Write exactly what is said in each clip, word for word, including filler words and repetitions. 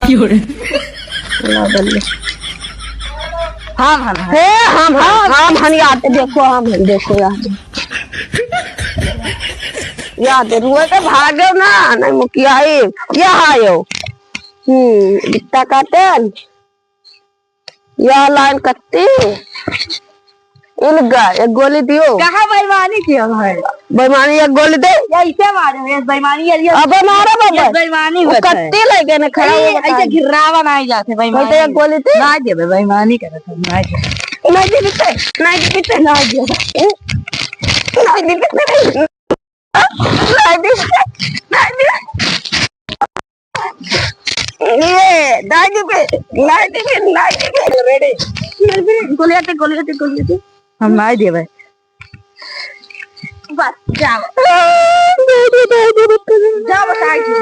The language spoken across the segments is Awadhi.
क्यों रे? ला बल्ले। हम हन, हे, हम हन, हम हन, याद देखो, हम हन, देखो याद। याद रुए के भागो ना, नहीं मुखियाई, क्या आयो? हम्म, बित्ता काटन। या लाइन कत्ती। इनका एक गोली दियो। कहाँ बेईमानी किया है? बेईमानी एक गोली दे। या इसे मारे, ये बेईमानी है, ये अबे मारो बाबा। ये बेईमानी वो होता है। कत्ती लेके ने खड़ा ये हो ऐसे बताओ। घिर्रावा ना ही जाते बेईमानी। तो एक गोली दे। ना देबे, बेईमानी करत है, ना देबे। ना देबे ते, ना देबे ते, ना देबे। ना देबे ते। नाई दे, नाई दे। ये, नाई दे, नाई दे, नाई दे। Ready? गोलियां दे, गोलियां दे, गोलियां दे। हम नाई देबे। बस, जाओ। नाई दे, नाई दे, नाई दे। जाओ, बताई दे।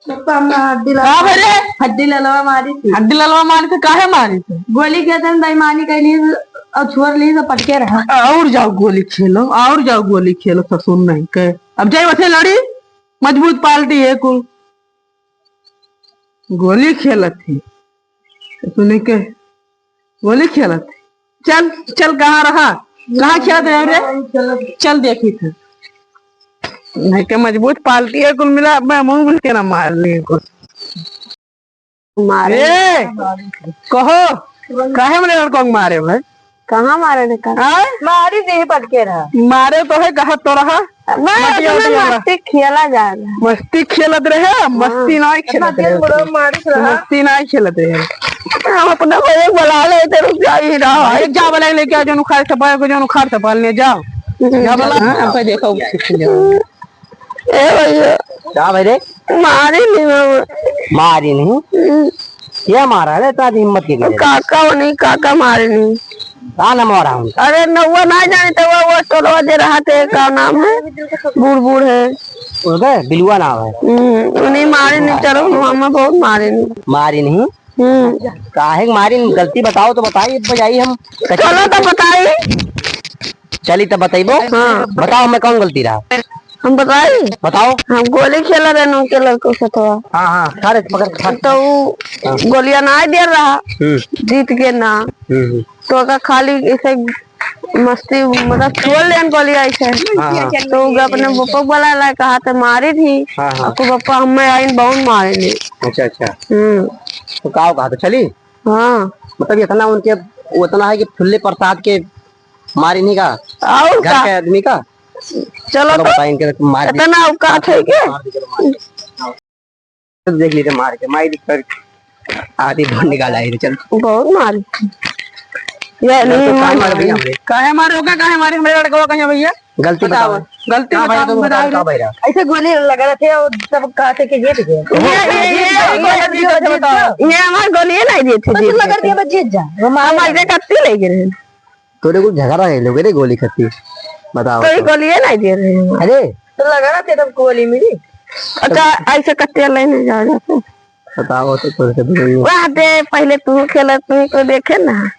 पप्पा, हमरा हड्डी का ललवा, भरे? हड्डी ललवा मारी थी। हड्डी ललवा मारी थी, काहे मारी थी? गोली खेलत बेईमानी कैली और छोड़ ली, सब पटके रहा। और जाओ गोली खेलो, और जाओ गोली खेलो, ससुर नहीं के। अब जाए वैसे लड़ी, मजबूत पार्टी है कुल। गोली खेलत थी। सुने के, गोली खेलत। चल, चल, कहाँ रहा? कहाँ खेलत रहे रे? चल देखी थे। नहीं के मजबूत पार्टी है, कुल मिला, मैं मुंह मिल के ना मार लिए कुछ। मारे। ए, कहो, काहे मरे लड़कों को मारे भाई? कहाँ मारे रे का? हाँ? मारी देही पटके रहा। मारे तो है, कहा तो रहा। बस मटिया उटिया रहा। मस्ती खेला जा रहा। मस्ती खेलत रहे, हाँ। मस्ती नाई खेलत रहे। मारिस रहा। मस्ती नाई खेलत रहे। हम अपना भैया को बुला ले, तेरे को क्या ही रहा। भाई, जा बुला लेके आ, जौन उखाड़ से पाए को, जौन उखाड़ से पाल ले, जाओ। हम्म। जा बुला। हाँ, अब देखो, सीख ले। ए भैया। का भाई रे? मारी नहीं मामा। मारी नहीं? हम्म। क्या मारा है इतना हिम्मत के गिरे? काका वो नहीं, काका मारे नहीं। का नाम हो रहा उनका? अरे नौवा ना जाने तो वो, वो टोलवा दे रहा थे, का नाम है? बूढ़ बूढ़ है। उनका बिलुआ नाम है। हम्म, उन्हीं मारे नहीं, चलो मामा बहुत मारे नहीं। मारी नहीं? हम्म। काहे के मारी? गलती बताओ तो बताई, बजाई हम। चलो तो बताई। चली तब बतइबो। हाँ। बताओ, हमें कौन गलती रहा? हम बताई? बताओ। हम गोली खेला रहे उनके लड़कों से थोड़ा। हाँ, हाँ, खा रे, पकड़, खा। तो वो हाँ। गोलियां ना दे रहा, हम्म। जीत के ना। हम्म, हम्म। तो ओका खाली ऐसे मस्ती, मतलब, छोड़ लेन गोलियां ऐसे। हाँ, हाँ। तो वो अपने पप्पा को बुला ला, कहा तो मारी थी। हाँ, हाँ। आपको पप्पा हमें आइन बहुत मारे ने। अच्छा, अच्छा। हम्म। तो का कहा तो चली? हाँ। मतलब, इतना उनके, उतना है कि फुल्ले प्रसाद के मारी नहीं का? और घर का? के आदमी का? चलो चलो तो। बताएं इनके मार दी। इतना औकात है क्या? मार दी, चलो मार दी। तो देख लीजिए मार के, मार दी कर आधी भर निकाल आई रे, चल। बहुत मार। ये चल, नहीं तो काहे मार। मार भैया हमरे? काहे मारे होगा, काहे मारे हमरे लड़कवा कहीं भैया? गलती बताओ। बताओ। गलती का भैया बताओ, तुम बताओ बताओ, रे। का भैया? ऐसे गोली लगा रहे थे और सब कहा थे कि जीत गए। ये, ये, ये, ये, ये, ये, ये, ये, ये, ये हमार गोलिये नहीं दिए थे, बस जीत लगा गए। दिया, बस जीत जा। वो मार हम ऐसे कत्ती ले गिरे। तोरे कुछ झगड़ा है लोग रे गोली खातिर। बताओ तो ये तो। गोलिये नहीं दे रहे हो। अरे। तो लगा रहा थे तब गोली मिली। अच्छा, ऐसे कत्ते लेने जाओ जाते। बताओ तो तोरे से दूर नहीं। वाह दे, पहले तू खेला, तू ही को देखे ना।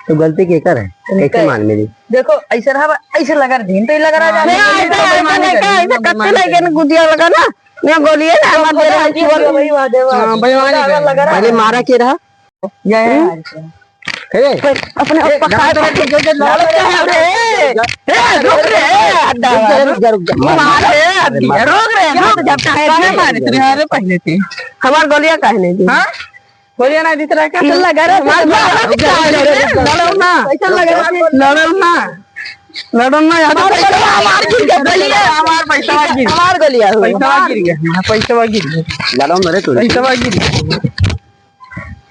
तो गलती के कर है? कैसे मान मेरी? देखो, ऐसे रहा, ऐसे लगा रहा, तो ये लगा रहा हाँ, जाने। नहीं, ऐसे, ऐसे नहीं कर, ऐसे कत्ते लेके ना गुदिया लगा ना। मैं गोलिये ना, तो हमारे गोली दे रहा है, हमारे दे रहा है। हाँ, भाई, वहाँ नहीं लगा रहा। पहले मारा के रहा? ये है हम्म? हमारे से। हे, पर अपने ए, ऊपर गाँव खाए तो बैठे, जो, जो लड़त है रे। ए, रुक रे, ए, अड्डा। रुक जा, रुक जा, रुक जा। मार, मार रे, मार, अड्डा, मार। रुक रे, रुक जा, काहे मारे तेरे, अरे पहले थे। हमार गोलियां काहे नहीं दी? हाँ? गोलियां नहीं दिख रहा क्या? ये लगा रहा हमार था। गोलियां रुक जा, रुक जा, रुक जा। लड़ो ना। कैसा लगा रहा था? लड़ो ना। लड़ो ना, यहाँ हमार तो गोलियां, हमार गिर गया, गोलियां। हमार पैसा गिर गया। हमार गोलियां हुआ। पैसा गिर गया, हमार पैसा गिर गया। लड़ो ना रे तू। पैसा गिर गया।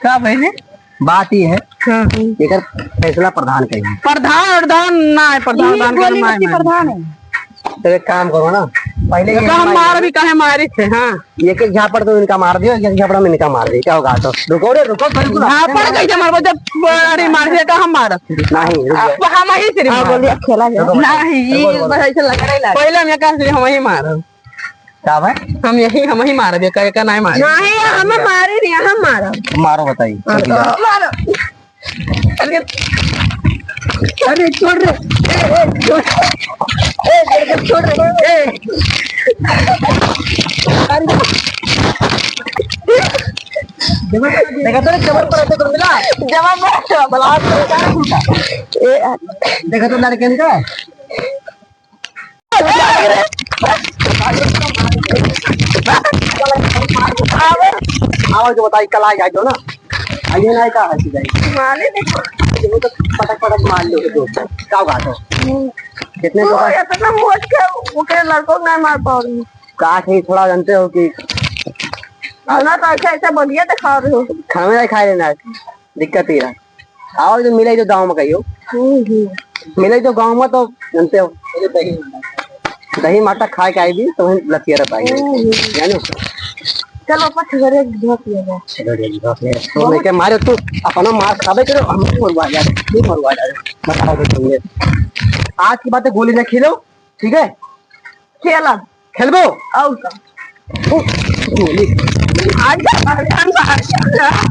का भइले? बात ये है, हाँ। एकर फैसला प्रधान करी। प्रधान, प्रधान ना है, प्रधान, ये प्रधान के गोली मार, बत्ती मार। प्रधान है। तो एक काम करो ना, पहले ये एका हम मार मार भी काहे मारे थे, हाँ। एक एक झापड़ तो इनका मार दियो, एक एक झापड़ में इनका मार दियो, क्या होगा? तो रुको रे, रुको, बिल्कुल। झापड़ कैसे मारबो जब बड़ी मार दिया, का हम मारब? नहीं, रुक जाओ। अब हम ही सिर्फ हाँ, मारब। बोलिए, खेला जाए। रुको, नहीं, रुको, रुको। बस ऐसे लग रहा है। पहले हम ये कहा हम ही मारब। का भाई? हम यही, हम ही मारब, एका, एका नाहीं मारब। नहीं, हम मारी नहीं, हम मारब। मारो बताई। हाँ, तो मारो। अरे, अरे, छोड़ रे। ए, ए, छोड़। छोड़ रहे हैं। ए। देखा तो जबर पर आते तुम मिला। जबर पर आते बलात। ए, देखा तो लड़के का। आवाज जो बताई, कल आ जाए जो ना। आइए ना, का है सीधा ही। मारे देखो। ये तो पटक पटक मार लो तो। का बात है? हम्म। कितने तो लोग का इतना मोट के ओकरे लड़कों को ना मार पाओ। का कहीं थोड़ा जानते हो कि ना तो ऐसे ऐसे बोलिए दिखा रहे हो। खाना नहीं खाए लेना है। दिक्कत ही है। आओ जो मिले जो गाँव में कहियो। हम्म, हम्म। मिले जो गाँव में तो जानते हो। दही माटा खा के आई भी तो हम लतिया रह पाएंगे। हम्म। जानो? चलो, अपन सिगरेट धो पिया जाए। सिगरेट धो पिया। तो मैं क्या मारे, तू अपना मार खाबे करो, हम मरवा जाए, तू मरवा जाए। बता दो तुमने। आज की बात है, गोली ना खेलो, ठीक है? खेला। खेलबो? और का? ओ, गोली। आज का